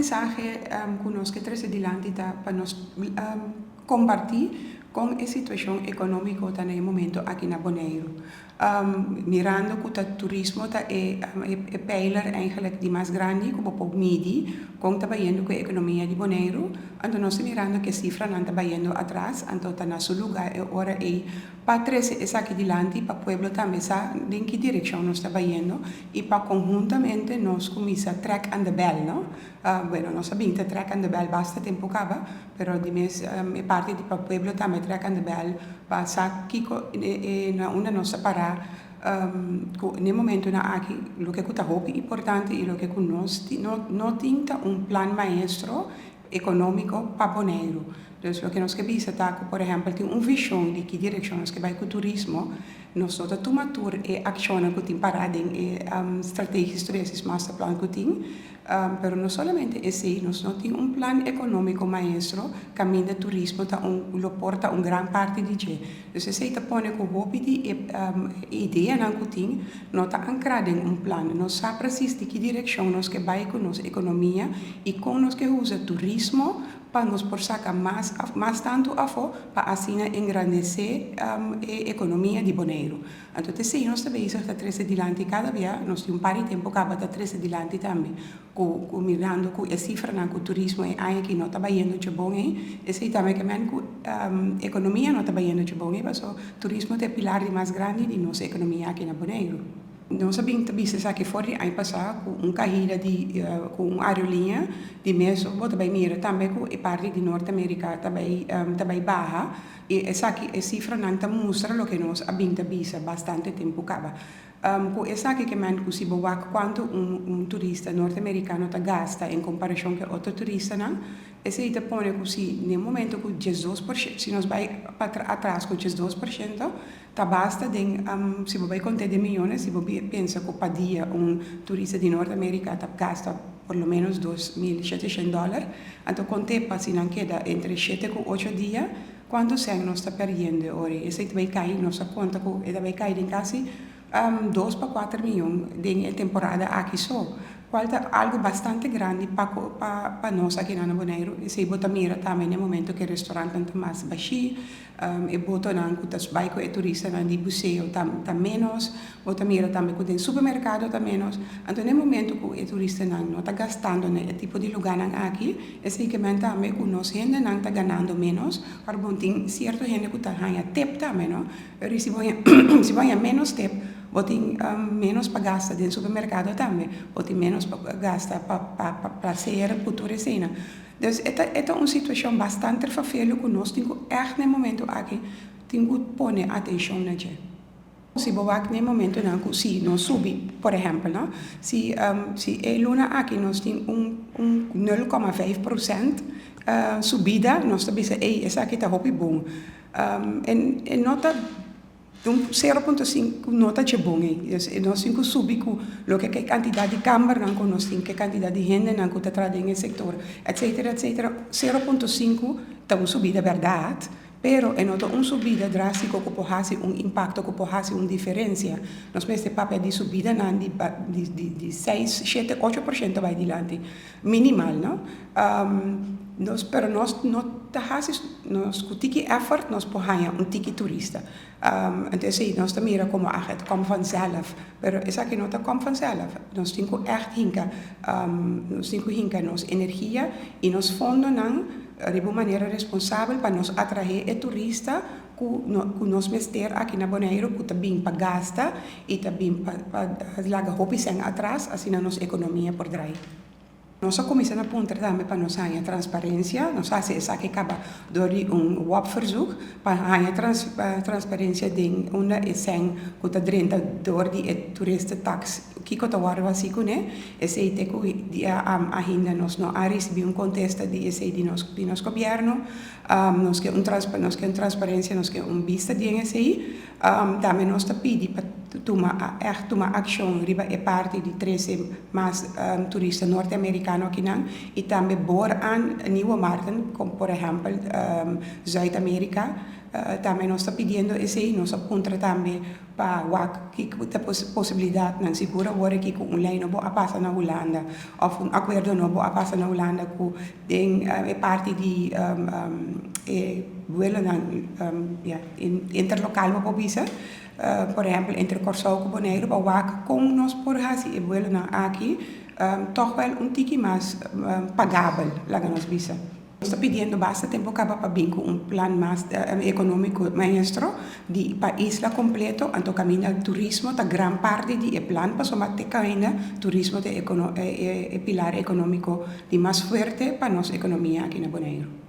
Mensahe ku nos ke trese dilanti ta pa nos kompartí kon e situashon ekonómiko ta na e momento aki na Boneiru. Mirando ku ta turismo ta e pijler eigenlijk di mas grandi ku bo por midi kon ta bayendo ku e ekonomia di Boneiru, anto nos ta mirando ku e sifranan ta bayendo atras, anto ta na su lugá e ora ei pa trese esaki dilanti pa pueblo tambe sa den ki direkshon nos ta bayendo i pa konhuntamente nos kuminsá trèk aan de bèl, no? Bueno, nos a bin ta trèk aan de bèl basta tempu kaba, pero di mes e parti di pa pueblo tambe trèk aan de bèl pa sa kiko na unda nos ta pará ku n'e momentunan aki loke ku ta hopi importante i loke ku nos no tin ta un plan maestro ekonómiko pa Boneiru. Dus loke nos ke bisa ta ku por ehèmpel tin un vishon di ki direkshon nos ke bai ku turismo, nos no ta tuma tur e akshonnan ku tin pará den e Strategisch Toeristisch Masterplan ku tin, pero no solamente esei, nos no tin un plan ekonómiko maestro kaminda turismo ta un lo por ta un gran parti di dje. Dus esei ta pone ku hopi di e ideanan ku tin no ta ankrá den un plan. Nos sa presis di ki direkshon nos ke bai ku nos ekonomia i kon nos ke usa turismo pa nos por saka mas mas tantu afó pa asina engrandesé e ekonomia di Boneiru. Anto ta esei nos ta bezig ta trese dilanti kada bia, nos tin un par di tempu kaba ta trese dilanti tambe ku ku mirando ku e sifranan ku turismo e aña aki no ta bayendo dje bon ei, esei tambe ke men ku ekonomia no ta bayendo dje bon ei paso turismo ta e pilar di mas grandi di nos ekonomia aki na Boneiru. Nos a bin ta bisa esaki for di aña pasá ku un kahida di ku un aerolínea di mes bo ta bai mira tambe ku e parti di Norte Amerika ta bai ta bai baha i esaki e sifranan ta mustra loke nos a bin ta bisa bastante tempu kaba. Ku esaki ke men ku si bo wak kuantu un un turista norte amerikano ta gasta en komparashon ku e otro turistanan, esei ta pone ku si den momento ku 12%, si nos bai pa atras ku 12%, Ta basta den, si bo bai konta den miyones, si bo pensa ku pa dia un turista di Nort Amerika ta gasta por lo menos 2700 dòler, anto kont'é pa si nan keda entre 7 ku 8 dia, kuantu sèn nos ta pèrdiendo e ora ei? Esei ta bai kai, nos a konta ku e ta bai kai den kasi 2 pa 4 miyon den e temporada aki so, kual ta algu bastante grandi pa nos akinan na Boneiru. Esei bo ta mira tambe na e momento ku e restorantnan ta mas bashí, e botonan ku ta bai ku e turistanan di buseo ta ménos, bo ta mira tambe ku den supermerkado ta ménos. Anto na e momento ku e turistanan no ta gastando na e tipo di lugánan aki, esei ke men tambe ku nos hendenan ta ganando ménos, pasobra bo tin sierto hende ku ta haña tip tambe, no? Pero si bo haña ménos tip, bo tin ménos pa gasta den supermerkado tambe, bo tin ménos pa gasta pa plaser ku tur eseinan. Dus e ta un situashon bastante vervelend ku nos tin ku ègt na e momento aki tin ku pone atenshon na dje. Si bo wak na e momentonan ku si nos subi, por ehèmpel, no, si e luna aki nos tin un 0,5% subida, nos ta bisa: "Ey, esaki ta hopi bon." E no ta un 0,5, no ta dje bon ei. Dus nos tin ku subi ku loke ku e kantidat di kambernan ku nos tin, ku e kantidat di hendenan ku ta traha den e sektor, etcetera, etcetera. 0,5 ta un subida bèrdat, pero e no ta un subida drástiko ku por hasi un impakto, ku por hasi un diferensia. Nos mester papia di subidanan di 6, 7, 8% bai dilanti, minimal, no? Pero nos no ta hasi, nos ku tiki effort nos por haña un tiki turista. Anto esei nos ta mira komo ach, het komt vanzelf, pero esaki no ta komt vanzelf. Nos tin ku hinka nos energia i nos fondonan riba un manera responsabel pa nos atraé e turista ku no ku nos mester aki na Boneiru, ku ta bin pa gasta i ta bin pa laga hopi sèn atras, asina nos ekonomia por drai. Nos a kuminsá na puntra tambe pa nos haña transparensia. Nos hasi esaki kaba dor di un WOB-verzoek pa haña transparensia den unda e sèn ku ta drenta dor di e toeristentaks, kiko ta wòrdu hasi kuné. Esei te ku dia ainda nos no a risibí un kontesta di esei di nos gobièrnu. Nos ke un transparensia, nos ke un bista den esei. Tambe nos ta pidi pa tuma ègt tuma akshon riba e parti di trese mas turista norteamerikano akinan i tambe bor aan nieuwe markten, komo por ehèmpel Zuid-Amerika. Tambe nos ta pidiendo esei, nos a puntra tambe pa wak kiko ta posibilidatnan. Sigur awor aki ku un lei nobo a pasa na Hulanda òf un akuerdo nobo a pasa na Hulanda ku den e parti di e buelonan interlokal bo por bisa, por ehèmpel entre Kòrsou ku Boneiru, pa wak kon nos por hasi e buelonan aki tòg wèl un tiki mas pagabel, laga nos bisa. Nos ta pidiendo basta tempu kaba pa bin ku un plan mas ekonómiko maestro di pa isla kompleto, anto kaminda turismo ta gran parti di e plan pasobra te kaminda turismo ta e pilar ekonómiko di mas fuerte pa nos ekonomia aki na Boneiru.